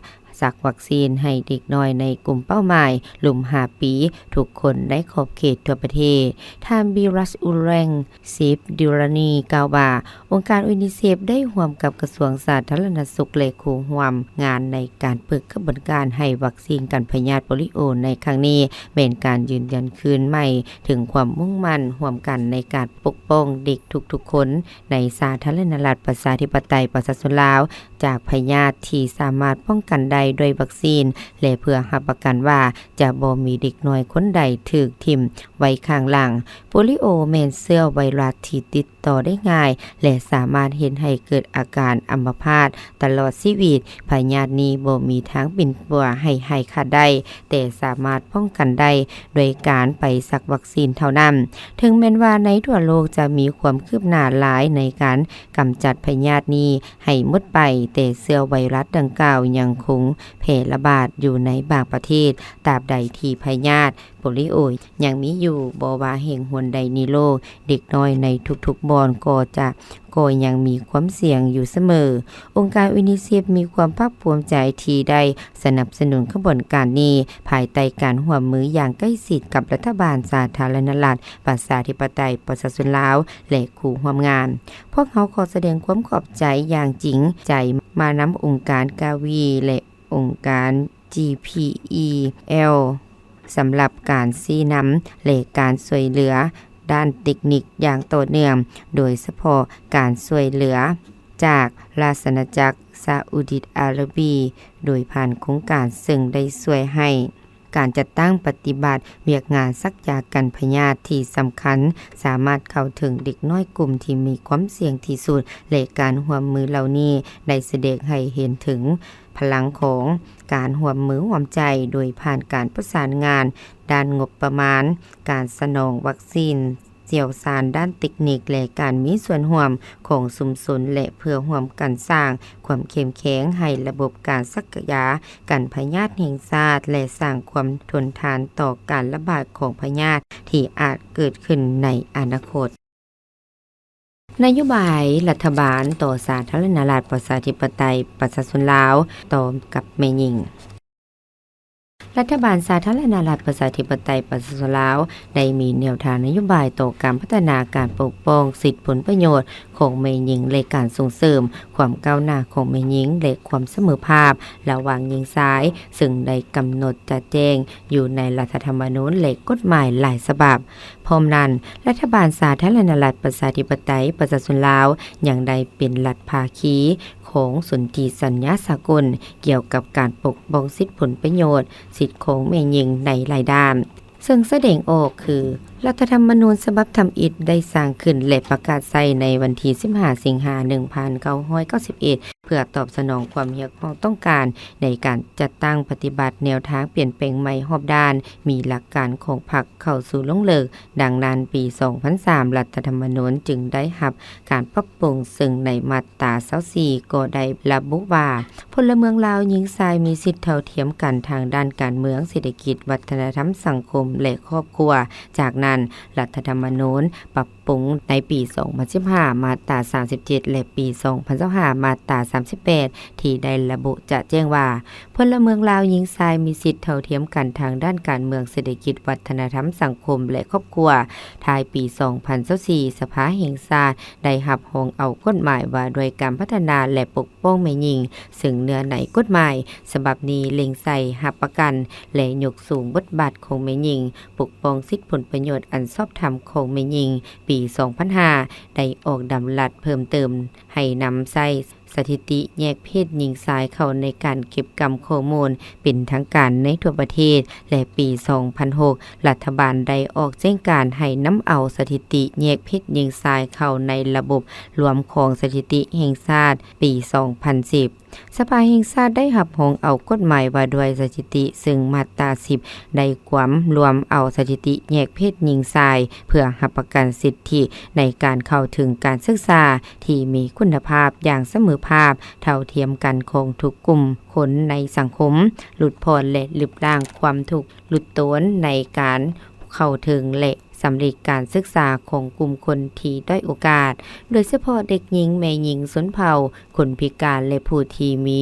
ສັກວັກຊີນໃຫ້ເດັກນ້ອຍໃນກຸ່ມເປົ້າໝາຍ ລຸ່ມຫ້າປີ ທຸກຄົນໃນຂອບເຂດທົ່ວປະເທດ. ທ່ານ ບີຣັດ ອູແຣງ ເຊຟ ດິລານີ ກ່າວວ່າ ອົງການຢູນິເຊຟ ໄດ້ຮ່ວມກັບກະຊວງສາທາລະນະສຸກ ແລະ ຄູ່ຮ່ວມງານໃນການເປີດຂະບວນການໃຫ້ວັກຊີນກັນພະຍາດໂປລິໂອໃນຄັ້ງນີ້ ແມ່ນການຢືນຢັນຄືນໃໝ່ເຖິງຄວາມມຸ່ງໝັ້ນຮ່ວມກັນໃນການປົກປ້ອງເດັກທຸກໆຄົນໃນສາທາລະນະລັດປະຊາທິປະໄຕປະຊາຊົນລາວ ຈາກພະຍາດທີ່ສາມາດປ້ອງກັນໄດ້ດ້ວຍວັກຊີນ ແລະ ເພື່ອຮັບປະກັນວ່າຈະບໍ່ມີເດັກນ້ອຍຄົນໃດຖືກຖິ້ມໄວ້ຂ້າງຫຼັງ. ໂປລິໂອແມ່ນເຊື້ອໄວຣັສທີ່ຕິດຕໍ່ໄດ້ງ່າຍ ແລະ ສາມາດເຮັດໃຫ້ເກີດອາການອຳມະພາດຕະຫຼອດຊີວິດ. ພະຍາດນີ້ບໍ່ມີທາງປິ່ນປົວໃຫ້ຫາຍຂາດໄດ້, ແຕ່ສາມາດປ້ອງກັນໄດ້ດ້ວຍການໄປສັກວັກຊີນເທົ່ານັ້ນ. ເຖິງແມ່ນວ່າໃນທົ່ວໂລກຈະມີຄວາມຄືບໜ້າຫຼາຍໃນການກຳຈັດພະຍາດນີ້ໃຫ້ໝົດໄປ, ແຕ່ເຊື້ອໄວຣັສດັ່ງກ່າວຍັງຄົງແຜ່ລະບາດຢູ່ໃນບາງປະເທດ. ຕາບໃດທີ່ພະຍາດໂປລິໂອຍັງມີຢູ່, ບໍ່ວ່າແຫ່ງຫົນໃດໃນໂລກ, ເດັກນ້ອຍໃນທຸກໆບ່ອນກໍຈະ ກໍຍັງມີຄວາມສ່ຽງຢູ່ສະເໝີ. ອົງການຢູນິເຊຟມີຄວາມພາກພູມໃຈທີ່ໄດ້ສະໜັບສະໜູນຂະບວນການນີ້, ພາຍໃຕ້ການຮ່ວມມືຢ່າງໃກ້ຊິດກັບລັດຖະບານສາທາລະນະລັດປະຊາທິປະໄຕປະຊາຊົນລາວ ແລະ ຄູ່ຮ່ວມງານ. ພວກເຮົາຂໍສະແດງຄວາມຂອບໃຈຢ່າງຈິງໃຈມານຳອົງການກາວີ ແລະ ອົງການ ຈີພີອີແອລ ສຳລັບການຊີ້ນຳ ແລະ ການຊ່ວຍເຫຼືອດ້ານເຕັກນິກຢ່າງຕໍ່ເນື່ອງ, ໂດຍສະເພາະການຊ່ວຍເຫຼືອຈາກລາຊະອານາຈັກສາອຸດີອາຣາບີ ໂດຍຜ່ານໂຄງການ, ເຊິ່ງໄດ້ຊ່ວຍໃຫ້ ການຈັດຕັ້ງປະຕິບັດວຽກງານສັກຢາກັນພະຍາດທີ່ສຳຄັນ ສາມາດເຂົ້າເຖິງເດັກນ້ອຍກຸ່ມທີ່ມີຄວາມສ່ຽງທີ່ສຸດ ແລະ ການຮ່ວມມືເຫຼົ່ານີ້ໄດ້ສະແດງໃຫ້ເຫັນເຖິງພະລັງຂອງການຮ່ວມມືຮ່ວມໃຈ ໂດຍຜ່ານການປະສານງານດ້ານງົບປະມານ, ການສະໜອງວັກຊີນ, ຊ່ຽວຊານດ້ານເຕັກນິກ ແລະ ການມີສ່ວນຮ່ວມຂອງຊຸມຊົນ ແລະ ເພື່ອຮ່ວມກັນສ້າງຄວາມເຂັ້ມແຂງໃຫ້ລະບົບການສັກຢາກັນພະຍາດແຫ່ງຊາດ ແລະ ສ້າງຄວາມທົນທານຕໍ່ການລະບາດຂອງພະຍາດທີ່ອາດເກີດຂຶ້ນໃນອະນາຄົດ. ນະໂຍບາຍລັດຖະບານຕໍ່ສາທາລະນະລັດປະຊາທິປະໄຕປະຊາຊົນລາວ ຕໍ່ກັບແມ່ຍິງ. ລັດຖະບານສາທາລະນະລັດປະຊາທິປະໄຕປະຊາຊົນລາວ ໄດ້ມີແນວທາງນະໂຍບາຍຕໍ່ການພັດທະນາການປົກປ້ອງສິດຜົນປະໂຫຍດຂອງແມ່ຍິງ ແລະ ການສົ່ງເສີມຄວາມກ້າວໜ້າຂອງແມ່ຍິງ ແລະ ຄວາມສະເໝີພາບລະຫວ່າງຍິງຊາຍ, ເຊິ່ງໄດ້ກຳນົດຈະແຈ້ງຢູ່ໃນລັດຖະທຳມະນູນ ແລະ ກົດໝາຍຫຼາຍສະບັບ. ພ້ອມນັ້ນ, ລັດຖະບານສາທາລະນະລັດປະຊາທິປະໄຕປະຊາຊົນລາວ ຍັງໄດ້ເປັນລັດພາຄີຂອງສົນທິສັນຍາສາກົນ ກ່ຽວກັບການປົກປ້ອງສິດຜົນປະໂຫຍດ ສິດຂອງແມ່ຍິງໃນຫຼາຍດ້ານ, ເຊິ່ງສະແດງອອກຄື ລັດຖະທຳມະນູນສະບັບທຳອິດໄດ້ສ້າງຂຶ້ນ ແລະ ປະກາດໃຊ້ໃນວັນທີສິບຫ້າ ສິງຫາ ໜຶ່ງພັນເກົ້າຮ້ອຍເກົ້າສິບເອັດ ເພື່ອຕອບສະໜອງຄວາມຮຽກຮ້ອງຕ້ອງການໃນການຈັດຕັ້ງປະຕິບັດແນວທາງປ່ຽນແປງໃໝ່ຮອບດ້ານ ມີຫຼັກການຂອງພັກເຂົ້າສູ່ລົງເລິກ. ດັ່ງນັ້ນ, ປີສອງພັນສາມ ລັດຖະທຳມະນູນຈຶ່ງໄດ້ຮັບການປັບປຸງ, ເຊິ່ງໃນມາດຕາຊາວສີ່ ກໍໄດ້ລະບຸວ່າ ພົນລະເມືອງລາວຍິງຊາຍມີສິດເທົ່າທຽມກັນທາງດ້ານການເມືອງ, ເສດຖະກິດ, ວັດທະນະທຳ, ສັງຄົມ ແລະ ຄອບຄົວ. ຈາກນັ້ນ, ລັດຖະທຳມະນູນປັບປຸງໃນປີສອງພັນສິບຫ້າ ມາດຕາສາມສິບເຈັດ ແລະ ປີສອງພັນຊາວຫ້າ ມາດຕາສາມສິບແປດ ທີ່ໄດ້ລະບຸຈະແຈ້ງວ່າ ພົນລະເມືອງລາວຍິງຊາຍມີສິດເທົ່າທຽມກັນທາງດ້ານການເມືອງ, ເສດຖະກິດ, ວັດທະນະທຳ, ສັງຄົມ ແລະ ຄອບຄົວ. ທ້າຍປີສອງພັນຊາວສີ່ ສະພາແຫ່ງຊາດໄດ້ຮັບຮອງເອົາກົດໝາຍວ່າດ້ວຍການພັດທະນາ ແລະ ປົກປ້ອງແມ່ຍິງ, ເຊິ່ງເນື້ອໃນກົດໝາຍສະບັບນີ້ເລັ່ງໃສ່ຮັບປະກັນ ແລະ ຍົກສູງບົດບາດຂອງແມ່ຍິງ, ປົກປ້ອງສິດຜົນປະໂຫຍດອັນຊອບທຳຂອງແມ່ຍິງ. ປີສອງພັນຫ້າ ໄດ້ອອກດຳລັດເພີ່ມເຕີມ ໃຫ້ນຳໃຊ້ສະຖິຕິແຍກເພດຍິງຊາຍເຂົ້າໃນການເກັບກຳຂໍ້ມູນເປັນທາງການໃນທົ່ວປະເທດ ແລະ ປີສອງພັນຫົກ ລັດຖະບານໄດ້ອອກແຈ້ງການໃຫ້ນຳເອົາສະຖິຕິແຍກເພດຍິງຊາຍເຂົ້າໃນລະບົບລວມຂອງສະຖິຕິແຫ່ງຊາດ ປີສອງພັນສິບ. ສະພາແຫ່ງຊາດໄດ້ຮັບຮອງເອົາກົດໝາຍວ່າດ້ວຍສະຖິຕິ, ເຊິ່ງມາດຕາສິບ ໄດ້ກວມລວມເອົາສະຖິຕິແຍກເພດຍິງຊາຍ ເພື່ອຮັບປະກັນສິດທິໃນການເຂົ້າເຖິງການສຶກສາທີ່ມີຄຸນນະພາບຢ່າງສະເໝີພາບ ເທົ່າທຽມກັນຂອງທຸກກຸ່ມຄົນໃນສັງຄົມ, ຫຼຸດຜ່ອນ ແລະ ລຶບລ້າງຄວາມທຸກຫຼຸດໂຕນໃນການເຂົ້າເຖິງ ແລະ ສຳເລັດການສຶກສາຂອງກຸ່ມຄົນທີ່ດ້ອຍໂອກາດ, ໂດຍສະເພາະເດັກຍິງ, ແມ່ຍິງຊົນເຜົ່າ, ຄົນພິການ ແລະ ຜູ້ທີ່ມີ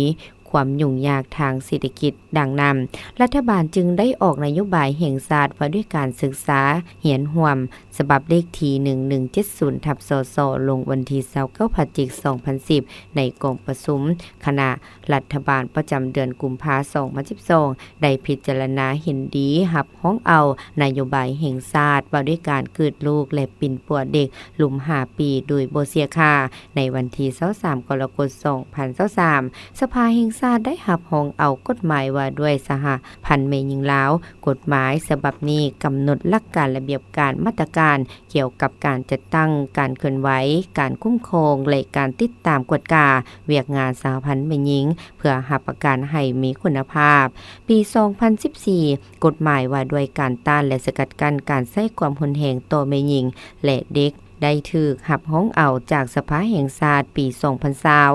ຄວາມຫຍຸ້ງຍາກທາງເສດຖະກິດ. ດັ່ງນັ້ນ, ລັດຖະບານຈຶ່ງໄດ້ອອກນະໂຍບາຍແຫ່ງຊາດວ່າດ້ວຍການສຶກສາຮຽນຮ່ວມ ສະບັບເລກທີໜຶ່ງໜຶ່ງເຈັດສູນ ທັບ ສສ ລົງວັນທີຊາວເກົ້າ ພະຈິກ ສອງພັນສິບ ໃນກອງປະຊຸມຄະນະລັດຖະບານປະຈຳເດືອນກຸມພາ ສອງພັນສິບສອງ ໄດ້ພິຈາລະນາເຫັນດີຮັບຮອງເອົານະໂຍບາຍແຫ່ງຊາດວ່າດ້ວຍການເກີດລູກ ແລະ ປິ່ນປົວເດັກລຸ່ມຫ້າປີໂດຍບໍ່ເສຍຄ່າ ໃນວັນທີຊາວສາມ ກໍລະກົດ ສອງພັນຊາວສາມ. ສະພາແຫ່ງຊາດໄດ້ຮັບຮອງເອົາກົດໝາຍວ່າດ້ວຍສະຫະພັນແມ່ຍິງລາວ. ກົດໝາຍສະບັບນີ້ກຳນົດຫຼັກການ, ລະບຽບການ, ມາດຕະການ ກ່ຽວກັບການຈັດຕັ້ງ, ການເຄື່ອນໄຫວ, ການຄຸ້ມຄອງ ແລະ ການຕິດຕາມກວດກາວຽກງານສະຫະພັນແມ່ຍິງ ເພື່ອຮັບປະກັນໃຫ້ມີຄຸນນະພາບ. ປີສອງພັນສິບສີ່ ກົດໝາຍວ່າດ້ວຍການຕ້ານ ແລະ ສະກັດກັ້ນການໃຊ້ຄວາມຮຸນແຮງຕໍ່ແມ່ຍິງ ແລະ ເດັກ ໄດ້ຖືກຮັບຮອງເອົາຈາກສະພາແຫ່ງຊາດປີສອງພັນຊາວ.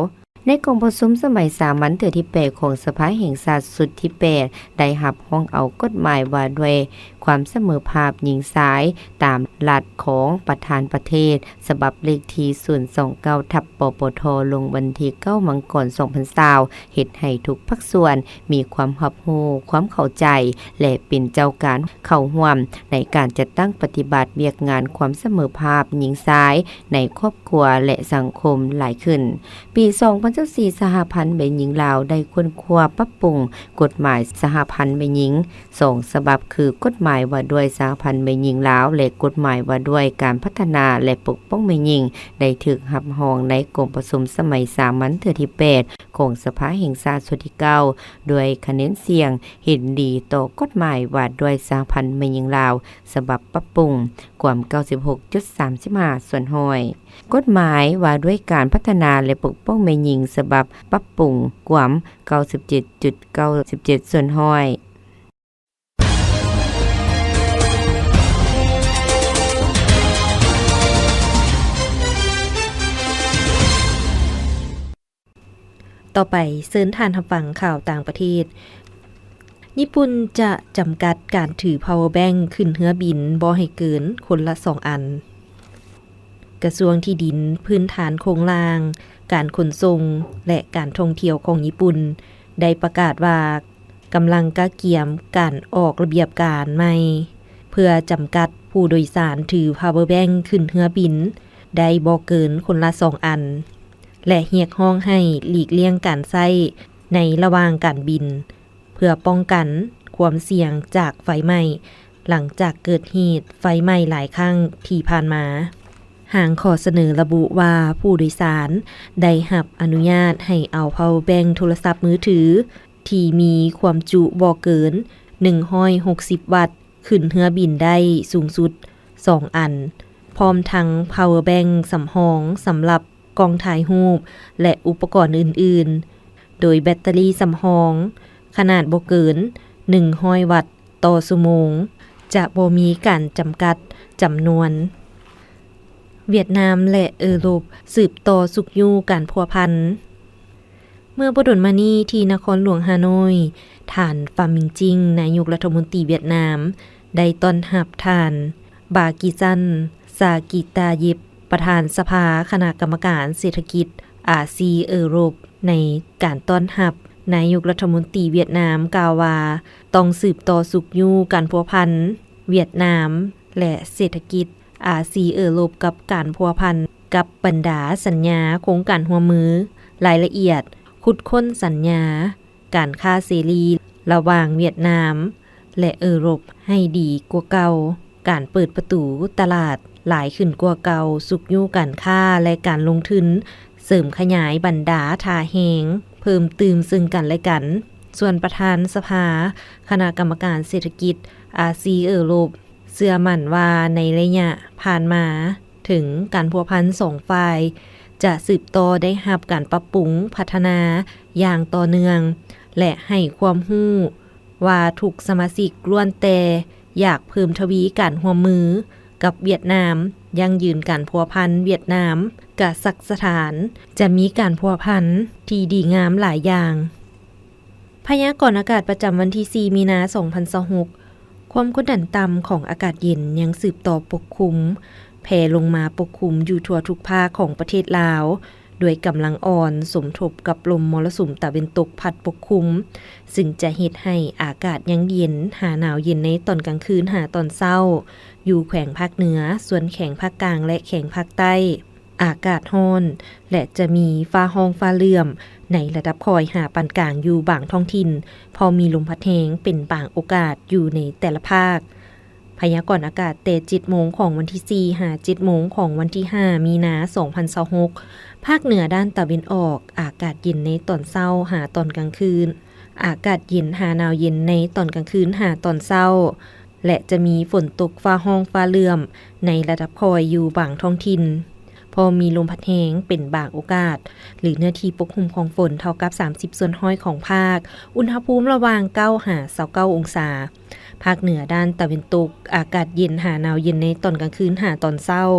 ໃນກອງປະຊຸມສະໄໝສາມັນເທື່ອທີແປດຂອງສະພາແຫ່ງຊາດຊຸດທີແປດ ໄດ້ຮັບຮອງເອົາກົດໝາຍວ່າດ້ວຍຄວາມສະເໝີພາບຍິງຊາຍ ຕາມລັດຂອງປະທານປະເທດ ສະບັບເລກທີສູນສອງເກົ້າ ທັບ ປປທ ລົງວັນທີເກົ້າ ມັງກອນ ສອງພັນຊາວ ເຮັດໃຫ້ທຸກພາກສ່ວນມີຄວາມຮັບຮູ້, ຄວາມເຂົ້າໃຈ ແລະ ເປັນເຈົ້າການເຂົ້າຮ່ວມໃນການຈັດຕັ້ງປະຕິບັດວຽກງານຄວາມສະເໝີພາບຍິງຊາຍໃນຄອບຄົວ ແລະ ສັງຄົມຫຼາຍຂຶ້ນ. ປີສອງພັນ ເຈົ້າໜ້າທີ່ສະຫະພັນແມ່ຍິງລາວໄດ້ຄົ້ນຄວ້າປັບປຸງກົດໝາຍສະຫະພັນແມ່ຍິງສອງສະບັບ ຄື ກົດໝາຍວ່າດ້ວຍສະຫະພັນແມ່ຍິງລາວ ແລະ ກົດໝາຍວ່າດ້ວຍການພັດທະນາ ແລະ ປົກປ້ອງແມ່ຍິງ ໄດ້ຖືກຮັບຮອງໃນກອງປະຊຸມສະໄໝສາມັນເທື່ອທີແປດ ຂອງສະພາແຫ່ງຊາດຊຸດທີເກົ້າ ດ້ວຍຄະແນນສຽງເຫັນດີຕໍ່ກົດໝາຍວ່າດ້ວຍສະຫະພັນແມ່ຍິງລາວ ສະບັບປັບປຸງ ກວມເກົ້າສິບຫົກຈຸດສາມຫ້າສ່ວນຮ້ອຍ. ກົດໝາຍວ່າດ້ວຍການພັດທະນາ ແລະ ປົກປ້ອງແມ່ຍິງ ສະບັບປັບປຸງ ກວມເກົ້າສິບເຈັດຈຸດເກົ້າສິບເຈັດສ່ວນຮ້ອຍ. ຕໍ່ໄປ, ເຊີນທ່ານຮັບຟັງຂ່າວຕ່າງປະເທດ. ຍີ່ປຸ່ນຈະຈຳກັດການຖື power bank ຂຶ້ນເຮືອບິນບໍ່ໃຫ້ເກີນຄົນລະສອງອັນ. ກະຊວງທີ່ດິນ, ພື້ນຖານໂຄງລ່າງ, ການຂົນສົ່ງ ແລະ ການທ່ອງທ່ຽວຂອງຍີ່ປຸ່ນ ໄດ້ປະກາດວ່າ ກຳລັງກະກຽມການອອກລະບຽບການໃໝ່ ເພື່ອຈຳກັດຜູ້ໂດຍສານຖື power bank ຂຶ້ນເຮືອບິນໄດ້ບໍ່ເກີນຄົນລະສອງອັນ ແລະ ຮຽກຮ້ອງໃຫ້ຫຼີກລ່ຽງການໃຊ້ໃນລະຫວ່າງການບິນ ເພື່ອປ້ອງກັນຄວາມສ່ຽງຈາກໄຟໄໝ້ ຫຼັງຈາກເກີດເຫດໄຟໄໝ້ຫຼາຍຄັ້ງທີ່ຜ່ານມາ. ຮ່າງຂໍ້ສະເໜີລະບຸວ່າ ຜູ້ໂດຍສານໄດ້ຮັບອະນຸຍາດໃຫ້ເອົາ power bank ໂທລະສັບມືຖື ທີ່ມີຄວາມຈຸບໍ່ເກີນໜຶ່ງຮ້ອຍຫົກສິບວັດ ຂຶ້ນເຮືອບິນໄດ້ສູງສຸດສອງອັນ, ພ້ອມທັງ power bank ສຳຮອງສຳລັບກ້ອງຖ່າຍຮູບ ແລະ ອຸປະກອນອື່ນໆ, ໂດຍແບັດເຕີຣີສຳຮອງຂະໜາດບໍ່ເກີນໜຶ່ງຮ້ອຍວັດຕໍ່ຊົ່ວໂມງ, ຈະບໍ່ມີການຈຳກັດຈຳນວນ. ຫວຽດນາມ ແລະ ເອີຣົບ ສືບຕໍ່ຊຸກຍູ້ການພົວພັນ. ເມື່ອບໍ່ດົນມານີ້ ທີ່ນະຄອນຫຼວງຮ່າໂນ້ຍ, ທ່ານ ຟາມິງຈິງ ນາຍົກລັດຖະມົນຕີຫວຽດນາມ ໄດ້ຕ້ອນຮັບທ່ານ ບາກິຊັນ ຊາກິຕາເຢັບ ປະທານສະພາຄະນະກຳມະການເສດຖະກິດອາຊີເອີຣົບ. ໃນການຕ້ອນຮັບ, ນາຍົກລັດຖະມົນຕີຫວຽດນາມກ່າວວ່າ ຕ້ອງສືບຕໍ່ຊຸກຍູ້ການພົວພັນຫວຽດນາມ ແລະ ເສດຖະກິດ ອາຊີເອີຣົບ ກັບການພົວພັນກັບບັນດາສັນຍາໂຄງການຮ່ວມມື, ລາຍລະອຽດຂຸດຄົ້ນສັນຍາການຄ້າເສລີລະຫວ່າງຫວຽດນາມ ແລະ ເອີຣົບໃຫ້ດີກວ່າເກົ່າ, ການເປີດປະຕູຕະຫຼາດຫຼາຍຂຶ້ນກວ່າເກົ່າ, ຊຸກຍູ້ການຄ້າ ແລະ ການລົງທຶນ, ເສີມຂະຫຍາຍບັນດາທ່າແຮງເພີ່ມຕື່ມເຊິ່ງກັນ ແລະ ກັນ. ສ່ວນປະທານສະພາຄະນະກຳມະການເສດຖະກິດອາຊີເອີຣົບ ເຊື່ອໝັ້ນວ່າໃນໄລຍະຜ່ານມາ, ເຖິງການພົວພັນສອງຝ່າຍຈະສືບຕໍ່ໄດ້ຮັບການປັບປຸງພັດທະນາຢ່າງຕໍ່ເນື່ອງ ແລະ ໃຫ້ຄວາມຮູ້ວ່າທຸກສະມາຊິກລ້ວນແຕ່ຢາກເພີ່ມທະວີການຮ່ວມມືກັບຫວຽດນາມ, ຢັ້ງຢືນການພົວພັນຫວຽດນາມກະສັກສະຖານ, ຈະມີການພົວພັນທີ່ດີງາມຫຼາຍຢ່າງ. ພະຍາກອນອາກາດປະຈຳວັນທີສີ່ ມີນາ ສອງພັນຊາວຫົກ. ຄວາມກົດດັນຕ່ຳຂອງອາກາດເຢັນຍັງສືບຕໍ່ປົກຄຸມ, ແຜ່ລົງມາປົກຄຸມຢູ່ທົ່ວທຸກພາກຂອງປະເທດລາວ ດ້ວຍກຳລັງອ່ອນ ສົມທົບກັບລົມມໍລະສຸມຕາເວັນຕົກພັດປົກຄຸມ, ຊຶ່ງຈະເຮັດໃຫ້ອາກາດຍັງເຢັນຫາໜາວເຢັນໃນຕອນກາງຄືນຫາຕອນເຊົ້າ ຢູ່ແຂວງພາກເໜືອ, ສ່ວນແຂວງພາກກາງ ແລະ ແຂວງພາກໃຕ້ ອາກາດຮ້ອນ ແລະ ຈະມີຟ້າຮ້ອງຟ້າເຫຼື້ອມໃນລະດັບຄ່ອຍຫາປານກາງຢູ່ບາງທ້ອງຖິ່ນ, ພໍມີລົມພັດແຮງເປັນບາງໂອກາດຢູ່ໃນແຕ່ລະພາກ. ພະຍາກອນອາກາດແຕ່ເຈັດໂມງຂອງວັນທີສີ່ ຫາ ເຈັດໂມງຂອງວັນທີຫ້າ ມີນາ ສອງພັນຊາວຫົກ. ພາກເໜືອດ້ານຕາເວັນອອກ ອາກາດເຢັນໃນຕອນເຊົ້າຫາຕອນກາງຄືນ, ອາກາດເຢັນຫາໜາວເຢັນໃນຕອນກາງຄືນຫາຕອນເຊົ້າ. ແລະ ຈະມີຝົນຕົກຟ້າຮ້ອງຟ້າເຫຼື້ອມໃນລະດັບຄ່ອຍຢູ່ບາງທ້ອງຖິ່ນ, ພໍມີລົມພັດແຮງເປັນບາງໂອກາດ ຫຼື ເນື້ອທີ່ປົກຄຸມຂອງຝົນເທົ່າກັບສາມສິບສ່ວນຮ້ອຍຂອງພາກ, ອຸນຫະພູມລະຫວ່າງເກົ້າຫາຊາວເກົ້າອົງສາ. ພາກເໜືອດ້ານຕາເວັນຕົກ ອາກາດເຢັນຫາໜາວເຢັນໃນຕອນກາງຄືນຫາຕອນເຊົ້າ.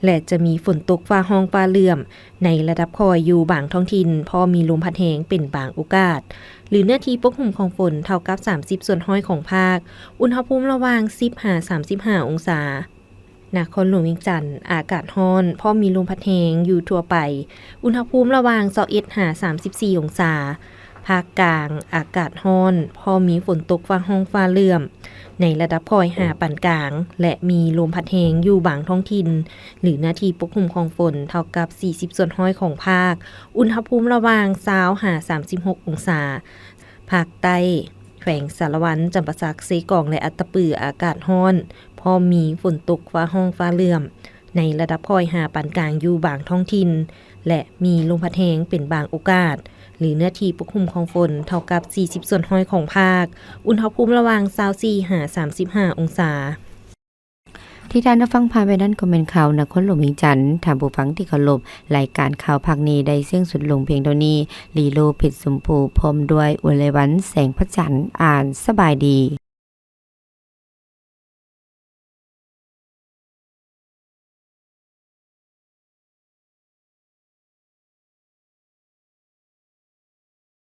ແລະ ຈະມີຝົນຕົກຟ້າຮ້ອງຟ້າເຫຼື້ອມໃນລະດັບຄ່ອຍຢູ່ບາງທ້ອງຖິ່ນ, ພໍມີລົມພັດແຮງເປັນບາງໂອກາດ ຫຼື ເນື້ອທີ່ປົກຄຸມຂອງຝົນເທົ່າກັບສາມສິບສ່ວນຮ້ອຍຂອງພາກ, ອຸນຫະພູມລະຫວ່າງສິບຫາສາມສິບຫ້າອົງສາ. ນະຄອນຫຼວງວຽງຈັນ ອາກາດຮ້ອນ, ພ້ອມມີລົມພັດແຮງຢູ່ທົ່ວໄປ, ອຸນຫະພູມລະຫວ່າງຊາວເອັດຫາສາມສິບສີ່ອົງສາ. ພາກກາງ ອາກາດຮ້ອນ ພ້ອມມີຝົນຕົກຟ້າຮ້ອງຟ້າເຫຼື້ອມ ໃນລະດັບຄ່ອຍຫາປານກາງ ແລະ ມີລົມພັດແຮງຢູ່ບາງທ້ອງຖິ່ນ ຫຼື ເນື້ອທີ່ປົກຄຸມຂອງຝົນ ເທົ່າກັບ ສີ່ສິບສ່ວນຮ້ອຍຂອງພາກ. ອຸນຫະພູມລະຫວ່າງ ຊາວ ຫາ ສາມສິບຫົກອົງສາ. ພາກໃຕ້ ແຂວງສາລະວັນ, ຈຳປາສັກ, ເຊກອງ ແລະ ອັດຕະປື ອາກາດຮ້ອນ ພ້ອມມີຝົນຕົກຟ້າຮ້ອງຟ້າເຫຼື້ອມ ໃນລະດັບຄ່ອຍຫາປານກາງຢູ່ບາງທ້ອງຖິ່ນ ແລະ ມີລົມພັດແຮງເປັນບາງໂອກາດ ຫຼື ເນື້ອທີ່ປົກຄຸມຂອງຝົນ ເທົ່າກັບ ສີ່ສິບສ່ວນຮ້ອຍຂອງພາກ. ອຸນຫະພູມລະຫວ່າງ ຊາວສີ່ ຫາ ສາມສິບຫ້າອົງສາ. ທີ່ທ່ານຮັບຟັງຜ່ານໄປນັ້ນກໍແມ່ນຂ່າວນະຄອນຫຼວງວຽງຈັນ. ທ່ານຜູ້ຟັງທີ່ເຄົາລົບ, ລາຍການຂ່າວພາກນີ້ໄດ້ສິ້ນສຸດລົງພຽງເທົ່ານີ້. ລີໂລ ເພັດຊົມພູ ພ້ອມດ້ວຍ ອຸໄລວັນ ແສງພະຈັນ ອ່ານ. ສະບາຍດີ.